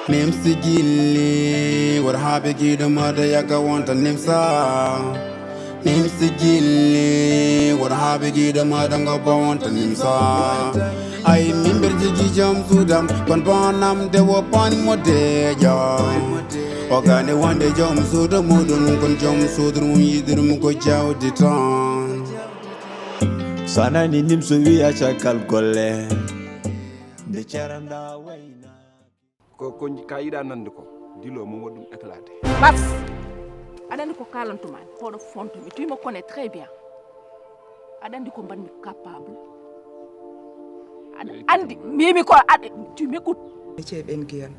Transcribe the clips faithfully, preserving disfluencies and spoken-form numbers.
Nimsi gilli, wor habe gido mada yaka wonta nimsa. Nimsi gilli, wor habe gido mada ngo ba wonta nimsa. Ay mimber jigi jam sudam, kon banam de wo pan mo de ja. O gane wonde jom suudu muɗum, kon jom suudu mum yiɗirum ko jawdi tan. So a nani nimso wiya caggal golle, nde caranda wayna. Ko, ko ka yiɗa nande ko, dilo mo waɗum éclaté. Babs, aɗa andi ko kalantuman, hoɗo fonto mi, tu me connais très bien. Aɗa andi ko mbanmi capable. Aɗa andi, mimi ko, aɗa, tu m'écoutes. Ceeɓen giyan.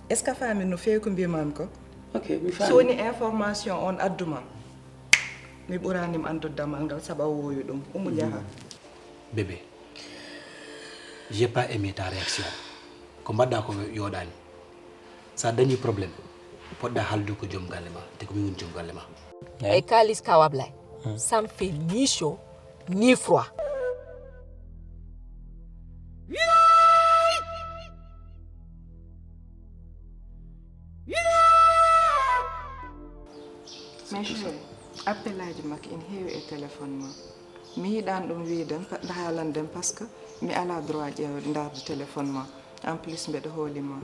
Est-ce que a faami no feewi ko mbimami ko? Ok, mi faami. So woni information on adduma, mi ɓuranima andude damal ngal, saabu a woowi ɗum. Umu jaha. Bébé, j'ai pas aimé ta réaction. Ko mbaɗɗa ko yooɗani. Sa dañi problème, poɗɗa haaldude ko joom galle ma, te ko min woni joom galle ma. Ay kalis kawable, ça me fait ni chaud, ni froid. Mais chéri, appel aji makko ina heewi e téléphone ma. Mi yiɗan ɗum wiiden, pa-, haalanden, parce que mi ala droit ƴeewde, ndaarde téléphone ma. En plus, mbeɗa hooli ma.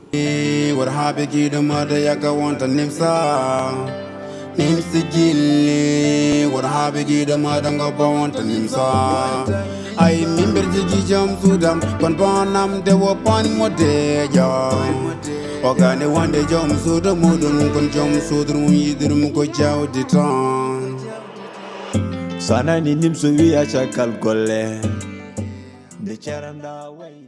Wor habe gido mada yaka wonta nimsa. Nimsi gilli, wor habe gido mada ngo ba wonta nimsa. Ay mimber jigi jam sudam, kon banam de wo pan mo de ja. O gane wonde jom suudu muɗum, kon jom suudu mum yiɗirum ko jawdi tan. So a nani nimso wiya caggal golle, nde caranda way.